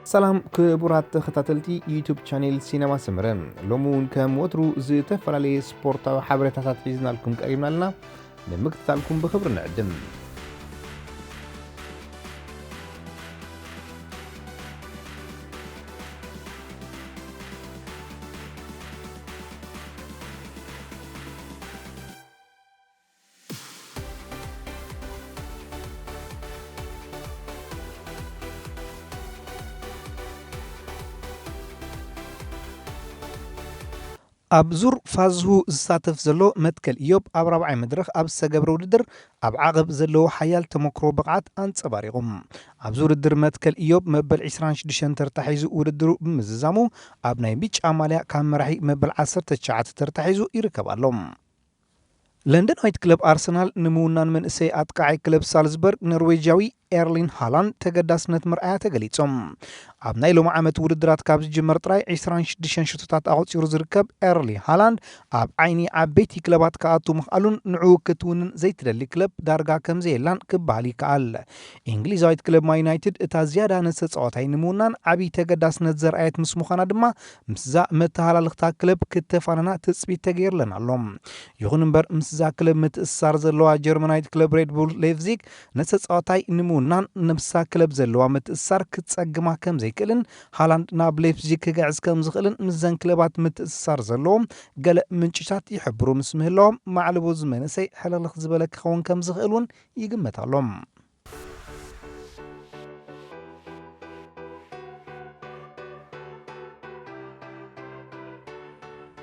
ሰላም ክቡራት ተኸታተልቲ ዩቱብ ቻኔል ሲነማ ሰመረ፣ ሎሚ እውን ከም ወትሩ ዝተፈላለየ ስፖርታዊ ሓበሬታታት ሒዝናልኩም ቀሪብና ኣለና። ንምክትታልኩም ብኽብሪ ንዕድም። ኣብ ዙር ፋዝሁ ዝሳተፍ ዘሎ መትከል ኢዮብ ኣብ ራብዓይ መድረኽ ኣብ ዝተገብረ ውድድር ኣብ ዓቐብ ዘለዎ ሓያል ተመክሮ ብቕዓት ኣንጸባሪቑ። ኣብዚ ውድድር መትከል ኢዮብ መበል ዕስራን ሽዱሽተን ተርታ ሒዙ ውድድሩ ብምዝዛሙ ኣብ ናይ ቢጫ ማልያ ካብ መራሒ መበል ዓሰርተ ትሽዓተ ተርታ ሒዙ ይርከብ ኣሎ። ለንደናዊት ክለብ ኣርሰናል ንምውናን መንእሰይ ኣጥቃዓይ ክለብ ሳልዝበርግ ኖርዌጃዊ ኤርሊን ሃላንድ ተገዳስነት ምርኣያ ተገሊጾም። ኣብ ናይ ሎሚ ዓመት ውድድራት ካብ ዝጅመር ጥራይ ዕስራን ሽዱሽተን ሽቶታት ኣቑጺሩ ዝርከብ ኤርሊ ሃላንድ ኣብ ዓይኒ ዓበይቲ ክለባት ክኣቱ ምኽኣሉን ንዕኡ ክትውንን ዘይትደሊ ክለብ ዳርጋ ከም ዘየላን ክበሃል ይከኣል። እንግሊዛዊት ክለብ ማን ዩናይትድ እታ ዝያዳ ነተጻዋታይ ንምውናን ዓብዪ ተገዳስነት ዘርኣየት ምስ ምዃና ድማ ምስዛ መተሃላልኽታ ክለብ ክተፋነና ትጽቢት ተገይርለን ኣሎ። ይኹን እምበር ምስዛ ክለብ ምትእስሳር ዘለዋ ጀርመናዊት ክለብ ሬድ ቡል ሌፕዚግ ነተጻዋታይ ንምውናን ነብሳ ክለብ ዘለዋ ምትእስሳር ክትጸግማ ከም ዘይክእልን ሃላንድ ናብ ሌፕዚግ ክግዕዝ ከም ዝኽእልን ምስዘን ክለባት ምትእስሳር ዘለዎ ገለ ምንጭታት ይሕብሩ ምስ ምህላዎም ማዕልቦ ዝመንእሰይ ሕልኽልኽ ዝበለ ክኸውን ከም ዝኽእል እውን ይግመት ኣሎ።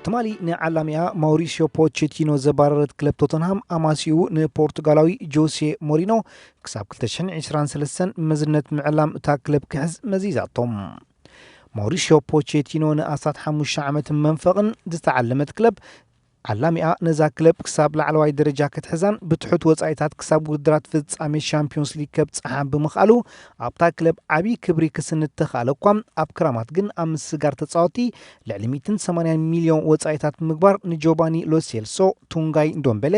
ትማሊ ንዓላሚኣ ማውሪሲዮ ፖቼቲኖ ዘባረረት ክለብ ቶተንሃም ኣማሲኡ ንፖርቱጋላዊ ጆሴ ሞሪኖ ክሳብ ክልተ ሽሕን ዕስራን ሰለስተን መዝነት ምዕላም እታ ክለብ ክሕዝ መዚዛቶም። ማውሪሲዮ ፖቼቲኖ ንኣስታት ሓሙሽተ ዓመትን መንፈቕን ዝተዓለመት ክለብ ዓላሚኣ ነዛ ክለብ ክሳብ ላዕለዋይ ደረጃ ክትሕዛን ብትሑት ወጻኢታት ክሳብ ውድድራት ፍጻሜ ሻምፒዮንስ ሊግ ከብጽሓን ብምኽኣሉ ኣብታ ክለብ ዓብዪ ክብሪ ክስንድ ተኽኣለ እኳ ኣብ ክራማት ግን ኣብ ምስጋር ተጻወቲ ልዕሊ ሚእትን ሰማንያን ሚልዮን ወጻኢታት ብምግባር ንጆባኒ ሎሴልሶ፣ ቱንጋይ ንዶምቤሌ፣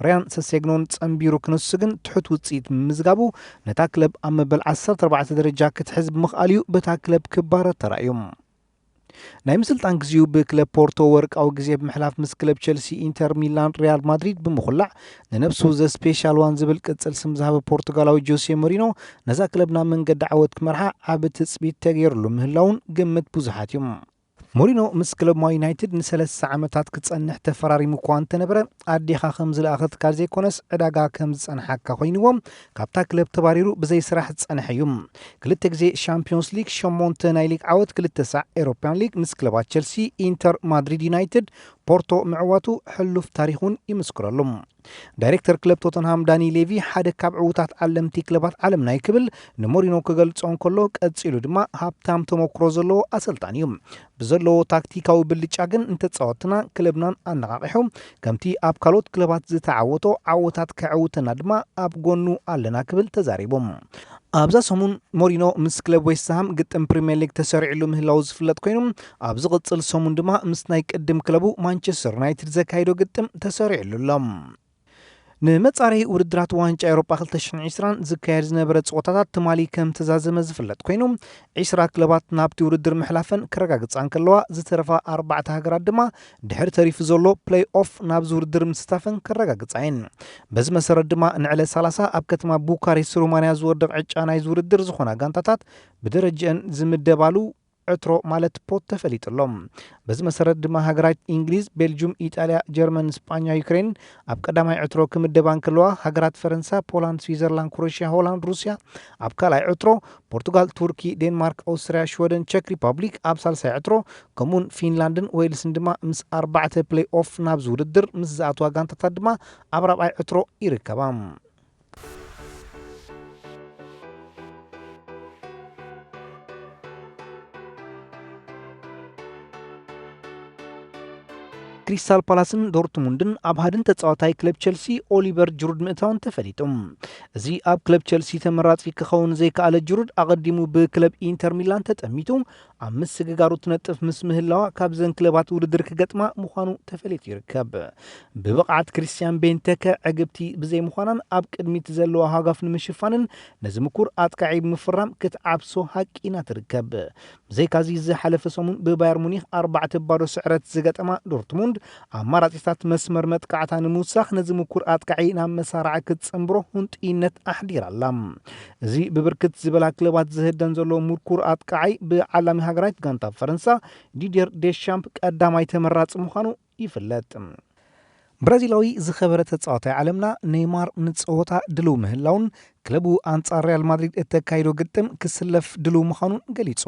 ሪያን ሰሴግኖን ጸንቢሩ ክነሱ ግን ትሑት ውጽኢት ምምዝጋቡ ነታ ክለብ ኣብ መበል ዓሰርተ ኣርባዕተ ደረጃ ክትሕዝ ብምኽኣል እዩ በታ ክለብ ክባረር ተራእዩ። ናይ ምስልጣን ግዜኡ ብክለብ ፖርቶ ወርቃዊ ግዜ ብምሕላፍ ምስ ክለብ ቸልሲ፣ ኢንተር ሚላን፣ ሪያል ማድሪድ ብምኹላዕ ንነብሱ ዘ ስፔሻል ዋን ዝብል ቅጽል ስም ዝሃበ ፖርቱጋላዊ ጆሴ ሞሪኖ ነዛ ክለብ ናብ መንገዲ ዓወት ክመርሓ ዓቢ ትጽቢት ተገይርሉ ምህላውን ግምት ብዙሓት እዩ። ሞሪኖ ምስ ክለብ ማን ዩናይትድ ንሰለስተ ዓመታት ክጸንሕ ተፈራሪሙ እኳ እንተነበረ ኣዴኻ ከም ዝለኣኸትካ ዘይኮነስ ዕዳጋ ከም ዝጸንሓካ ኮይንዎ ካብታ ክለብ ተባሪሩ ብዘይ ስራሕ ዝጸንሐ እዩ። ክልተ ግዜ ሻምፒዮንስ ሊግ፣ ሸሞንተ ናይ ሊግ ዓወት፣ ክልተ ሳዕ ኤሮፓን ሊግ ምስ ክለባት ቸልሲ፣ ኢንተር፣ ማድሪድ ዩናይትድ፣ ፖርቶ ምዕዋቱ ሕሉፍ ታሪኽ እውን ይምስክረሉ። ዳይሬክተር ክለብ ቶተንሃም ዳኒ ሌቪ ሓደ ካብ ዕዉታት ዓለምቲ ክለባት ዓለምና እዩ ክብል ንሞሪኖ ክገልጾ እንከሎ ቀጺሉ ድማ ሃብታም ተመክሮ ዘለዎ ኣሰልጣኒ እዩ። ብዘለዎ ታክቲካዊ ብልጫ ግን ንተጻወትና ክለብናን ኣነቓቒሑ ከምቲ ኣብ ካልኦት ክለባት ዝተዓወቶ ዓወታት ከዕውተና ድማ ኣብ ጎኑ ኣለና ክብል ተዛሪቡ። ኣብዛ ሰሙን ሞሪኖ ምስ ክለብ ዌስትሃም ግጥም ፕሪምየር ሊግ ተሰሪዕሉ ምህላው ዝፍለጥ ኮይኑ ኣብ ዝቕጽል ሰሙን ድማ ምስ ናይ ቅድም ክለቡ ማንቸስተር ዩናይትድ ዘካይዶ ግጥም ተሰሪዕሉ ኣሎ። ንመጻረዪ ውድድራት ዋንጫ ኤውሮጳ ክልተ ሽሕን ዕስራን ዝካየድ ዝነበረ ጸወታታት ትማሊ ከም ተዛዘመ ዝፍለጥ ኮይኑ ዕስራ ክለባት ናብቲ ውድድር ምሕላፈን ክረጋግጻ እንከለዋ ዝተረፋ ኣርባዕተ ሃገራት ድማ ድሕሪ ተሪፉ ዘሎ ፕሌይ ኦፍ ናብዚ ውድድር ምስታፈን ክረጋግጻ እየን። በዚ መሰረት ድማ ንዕለት ሰላሳ ኣብ ከተማ ቡካሬስት ሩማንያ ዝወድቕ ዕጫ ናይዚ ውድድር ዝኾና ጋንታታት ብደረጃአን ዝምደባሉ ዕትሮ ማለት ፖት ተፈሊጡ ኣሎ። በዚ መሰረት ድማ ሃገራት እንግሊዝ፣ ቤልጁም፣ ኢጣልያ፣ ጀርመን፣ ስጳኛ፣ ዩክሬን ኣብ ቀዳማይ ዕትሮ ክምደባ እንከለዋ ሃገራት ፈረንሳ፣ ፖላንድ፣ ስዊዘርላንድ፣ ክሮሽያ፣ ሆላንድ፣ ሩስያ ኣብ ካልኣይ ዕትሮ፣ ፖርቱጋል፣ ቱርኪ፣ ዴንማርክ፣ ኣውስትርያ፣ ሽወደን፣ ቸክ ሪፓብሊክ ኣብ ሳልሳይ ዕትሮ ከምኡውን ፊንላንድን ዌልስን ድማ ምስ ኣርባዕተ ፕሌይ ኦፍ ናብዚ ውድድር ምስ ዝኣትዋ ጋንታታት ድማ ኣብ ራብዓይ ዕትሮ ይርከባ። ክሪስታል ፓላስን ዶርትሙንድን ኣብ ሃድን ተጻዋታይ ክለብ ቸልሲ ኦሊቨር ጅሩድ ምእታውን ተፈሊጡ። እዚ ኣብ ክለብ ቸልሲ ተመራጺ ክኸውን ዘይከኣለ ጅሩድ፣ ኣቐዲሙ ብክለብ ኢንተር ሚላን ተጠሚቱ ኣብ ምስግጋሩ ትነጥፍ ምስ ምህላዋ፣ ካብዘን ክለባት ውድድር ክገጥማ ምዃኑ ተፈሊጡ ይርከብ። ብብቕዓት ክሪስቲያን ቤንተከ ዕግብቲ ብዘይምዃናን ኣብ ቅድሚት ዘለዋ ሃጓፍ ንምሽፋንን፣ ነዚ ምኩር ኣጥቃዒ ብምፍራም ክትዓብሶ ሃቂና ትርከብ። ብዘይካዚ፣ ዝሓለፈ ሰሙን ብባየር ሙኒክ ኣርባዕተ ባዶ ስዕረት ዝገጠማ ዶርትሙንድ፣ ኣማራጺታት መስመር መጥቃዕታ ንምውሳኽ፣ ነዚ ምኩር ኣጥቃዒ ናብ መሳርዓ ክትጽንብሮ ህንጡይነት ኣሕዲራ ኣላ። እዚ ብብርክት ዝበላ ክለባት ዝህደን ዘሎ ምኩር ኣጥቃዓይ፣ ብዓላሚ ሃገራዊት ጋንታ ፈረንሳ ዲድየር ዴሻምፕ ቀዳማይ ተመራጺ ምዃኑ ይፍለጥ። ብራዚላዊ ዝኸበረ ተጻዋታይ ዓለምና ኔይማር ንጸወታ ድልው ምህላውን፣ ክለቡ ኣንጻር ሪያል ማድሪድ እተካይዶ ግጥም ክስለፍ ድልው ምዃኑን ገሊጹ።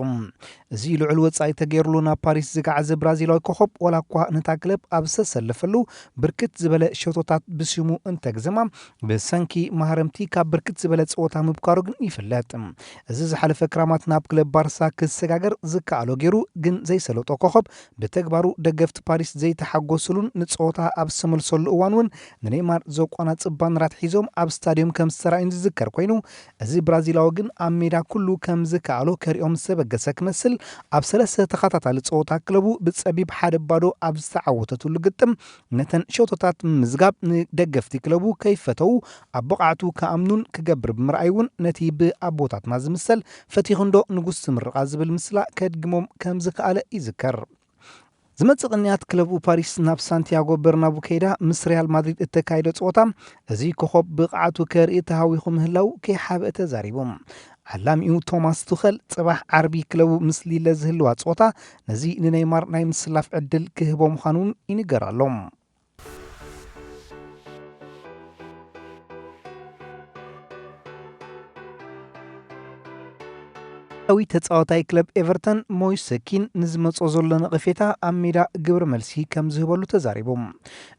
እዚ ልዑል ወጻኢ ተገይሩሉ ናብ ፓሪስ ዝገዓዘ ብራዚላዊ ኮኸብ፣ ዋላ እኳ ነታ ክለብ ኣብ ዝተሰለፈሉ ብርክት ዝበለ ሸቶታት ብስሙ እንተግዘማ፣ ብሰንኪ ማህረምቲ ካብ ብርክት ዝበለ ጸወታ ምብካሩ ግን ይፍለጥ። እዚ ዝሓለፈ ክራማት ናብ ክለብ ባርሳ ክሰጋገር ዝከኣሎ ገይሩ ግን ዘይሰለጦ ኮኸብ፣ ብተግባሩ ደገፍቲ ፓሪስ ዘይተሓጎስሉን ንጸወታ ኣብ ዝተመልሰሉ እዋን እውን ንኔይማር ዘቋናጽብ ባነራት ሒዞም ኣብ ስታድዮም ከም ዝተራእዩን ዝዝከር ኮይኑ፣ እዚ ብራዚላዊ ግን ኣብ ሜዳ ኩሉ ከም ዝከኣሎ ከሪኦም ዝተበገሰ ክመስል፣ ኣብ ሰለስተ ተኸታታሊ ጸወታ ክለቡ ብጸቢብ ሓደ ባዶ ኣብ ዝተዓወተትሉ ግጥም፣ ነተን ሸቶታት ምምዝጋብ ንደገፍቲ ክለቡ ከይፈተው ኣብ ብቕዓቱ ክኣምኑን ክገብር ብምርኣይ እውን፣ ነቲ ብኣቦታትና ዝምሰል "ፈቲኽንዶ ንጉስ ትምርቓ" ዝብል ምስላ ከድግሞም ከም ዝኸኣለ ይዝከር። ዝመጽእ ቅንያት ክለቡ ፓሪስ ናብ ሳንቲያጎ በርናቡ ከይዳ ምስ ሪያል ማድሪድ እተካይዶ ጸወታ፣ እዚ ኮኸብ ብቕዓቱ ከርኢ ተሃዊኹ ምህላው ከይሓብአ ተዛሪቡ። ዓላሚኡ ቶማስ ቱኸል፣ ጽባሕ ዓርቢ ክለቡ ምስ ሊለ ዝህልዋ ጸወታ፣ ነዚ ንኔይማር ናይ ምስላፍ ዕድል ክህቦ ምዃኑ እውን ይንገር ኣሎ። ዊ ተጻዋታይ ክለብ ኤቨርተን ሞይስ ኪን ንዝመጾ ዘሎ ነቐፌታ ኣብ ሜዳ ግብረ መልሲ ከም ዝህበሉ ተዛሪቡ።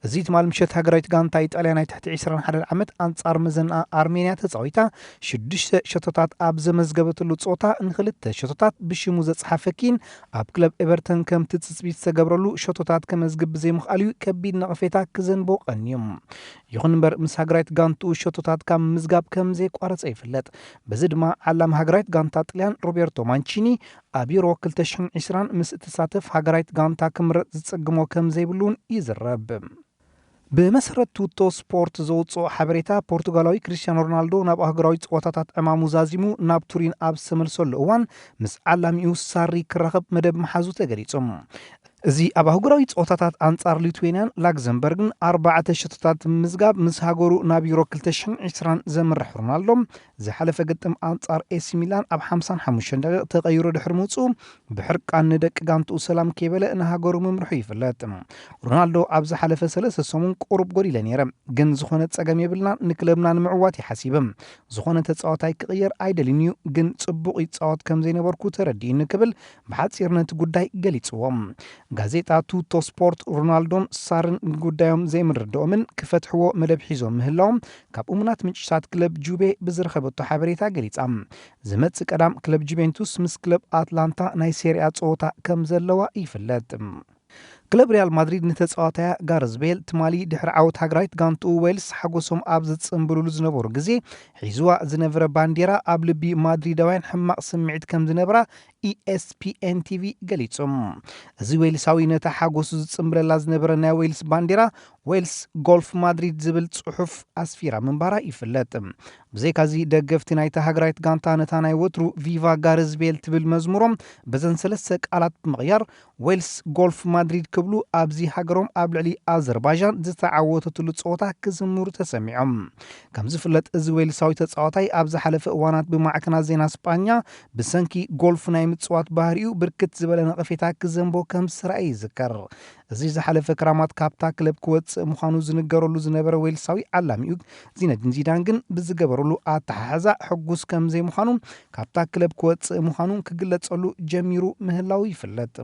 እዚ ትማል ምሸት ሃገራዊት ጋንታ ኢጣልያ ናይ ትሕቲ ዕስራን ሓደን ዓመት ኣንጻር መዘንኣ ኣርሜንያ ተጻዊታ ሽዱሽተ ሸቶታት ኣብ ዘመዝገበትሉ ጸወታ፣ ንኽልተ ሸቶታት ብሽሙ ዘጽሓፈ ኪን፣ ኣብ ክለብ ኤቨርተን ከምቲ ትጽቢት ዝተገብረሉ ሸቶታት ከመዝግብ ብዘይምኽኣሉ ከቢድ ነቐፌታ ክዘንቦ ቀንዩ። ይኹን እምበር፣ ምስ ሃገራዊት ጋንትኡ ሸቶታት ካብ ምዝጋብ ከም ዘይቋረጸ ይፍለጥ። በዚ ድማ፣ ዓላሚ ሃገራዊት ጋንታ ጥልያን ሮቤርቶ ማንቺኒ፣ ኣብ ዩሮ ክልተ ሽሕን ዕስራን ምስ እትሳተፍ ሃገራዊት ጋንታ ክምረጽ ዝጽግሞ ከም ዘይብሉ እውን ይዝረብ። ብመሰረት ቱቶ ስፖርት ዘውጽኦ ሓበሬታ፣ ፖርቱጋላዊ ክሪስቲያኖ ሮናልዶ ናብ ኣህጉራዊ ጸወታታት ዕማሙ ዛዚሙ ናብ ቱሪን ኣብ ዝተመልሰሉ እዋን፣ ምስ ዓላሚኡ ሳሪ ክራኸብ መደብ ምሓዙ ተገሊጹ። እዚ ኣብ ኣህጉራዊ ጸወታታት ኣንጻር ሊትዌንያን ላክዘምበርግን ኣርባዕተ ሸቶታት ብምምዝጋብ፣ ምስ ሃገሩ ናብ ዩሮ ክልተ ሽሕን ዕስራን ዘምርሕ ሮናልዶ፣ ዝሓለፈ ግጥም ኣንጻር ኤሲ ሚላን ኣብ ሓምሳን ሓሙሽተን ደቂቕ ተቐይሩ ድሕሪ ምውጽኡ፣ ብሕርቃን ንደቂ ጋንትኡ ሰላም ከይበለ ንሃገሩ ምምርሑ ይፍለጥ። ሮናልዶ፣ ኣብ ዝሓለፈ ሰለስተ ሰሙን ቁሩብ ጎዲለ ነይረ፣ ግን ዝኾነ ጸገም የብልና፣ ንክለብና ንምዕዋት እየ ሓሲበ። ዝኾነ ተጻዋታይ ክቕየር ኣይደልን እዩ፣ ግን ጽቡቕ ይጻወት ከም ዘይነበርኩ ተረዲኡኒ ክብል ብሓጺር ነቲ ጉዳይ ገሊጽዎ። ጋዜጣ ቱቶ ስፖርት፣ ሮናልዶን ሳርን ንጉዳዮም ዘይምርድኦምን ክፈትሕዎ መደብ ሒዞም ምህላዎም ካብ እሙናት ምንጭታት ክለብ ጁቤ ብዝረኸበቶ ሓበሬታ ገሊጻ። ዝመጽእ ቀዳም ክለብ ጁቬንቱስ ምስ ክለብ ኣትላንታ ናይ ሴሪኣ ጸወታ ከም ዘለዋ ይፍለጥ። ክለብ ሪያል ማድሪድ ንተጻዋታያ ጋርዝ ቤል ትማሊ ድሕሪ ዓወት ሃገራዊት ጋንትኡ ዌልስ ሓጎሶም ኣብ ዝጽንብሉሉ ዝነበሩ ግዜ፣ ሒዝዋ ዝነበረ ባንዴራ ኣብ ልቢ ማድሪዳውያን ሕማቕ ስምዒት ከም ዝነበራ ኢኤስፒኤን ቲቪ ገሊጹ። እዚ ዌልሳዊ ነታ ሓጎሱ ዝጽንብለላ ዝነበረ ናይ ዌልስ ባንዴራ፣ "ዌልስ ጎልፍ ማድሪድ" ዝብል ጽሑፍ ኣስፊራ ምንባራ ይፍለጥ። ብዘይካዚ፣ ደገፍቲ ናይታ ሃገራዊት ጋንታ ነታ ናይ ወትሩ "ቪቫ ጋርዝ ቤል" ትብል መዝሙሮም በዘን ሰለስተ ቃላት ብምቕያር፣ "ዌልስ ጎልፍ ማድሪድ" ክብሉ፣ ኣብዚ ሃገሮም ኣብ ልዕሊ ኣዘርባይጃን ዝተዓወተትሉ ጸወታ ክዝምሩ ተሰሚዖም። ከም ዝፍለጥ፣ እዚ ዌልሳዊ ተጻዋታይ ኣብ ዝሓለፈ እዋናት ብማዕከናት ዜና ስጳኛ ብሰንኪ ጎልፍ ናይ ምጽዋት ባህሪኡ ብርክት ዝበለ ነቐፌታ ክዘንቦ ከም ዝተራእየ ይዝከር። እዚ ዝሓለፈ ክራማት ካብታ ክለብ ክወጽእ ምዃኑ ዝንገረሉ ዝነበረ ዌልሳዊ ዓላሚኡ ዚነዲን ዚዳን ግን ብዝገበረሉ ኣተሓሕዛ ሕጉስ ከም ዘይምዃኑ፣ ካብታ ክለብ ክወጽእ ምዃኑ ክግለጸሉ ጀሚሩ ምህላው ይፍለጥ።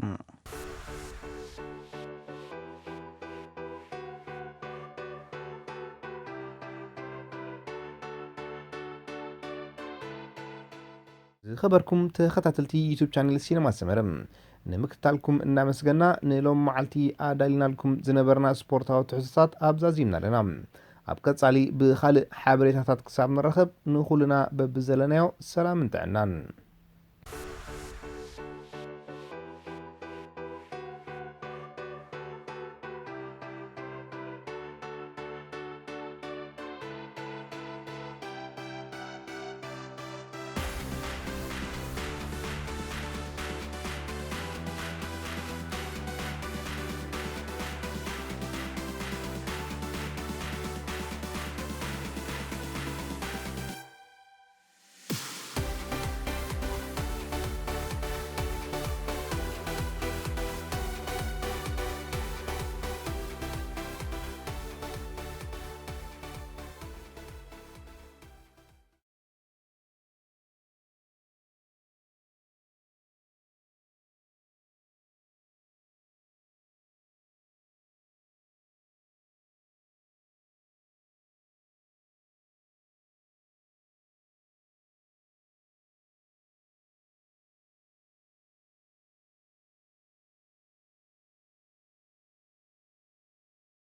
ዝኸበርኩም ተኸታተልቲ ዩቱብ ቻነል ሲነማ ሰመረ፣ ንምክታልኩም እናመስገና፣ ንሎም መዓልቲ ኣዳሊናልኩም ዝነበርና ስፖርታዊ ትሕዝቶታት ኣብዛዚምና ኣለና። ኣብ ቀጻሊ ብኻልእ ሓበሬታታት ክሳብ ንራኸብ፣ ንኹልና በብዘለናዮ ሰላምን ጥዕናን።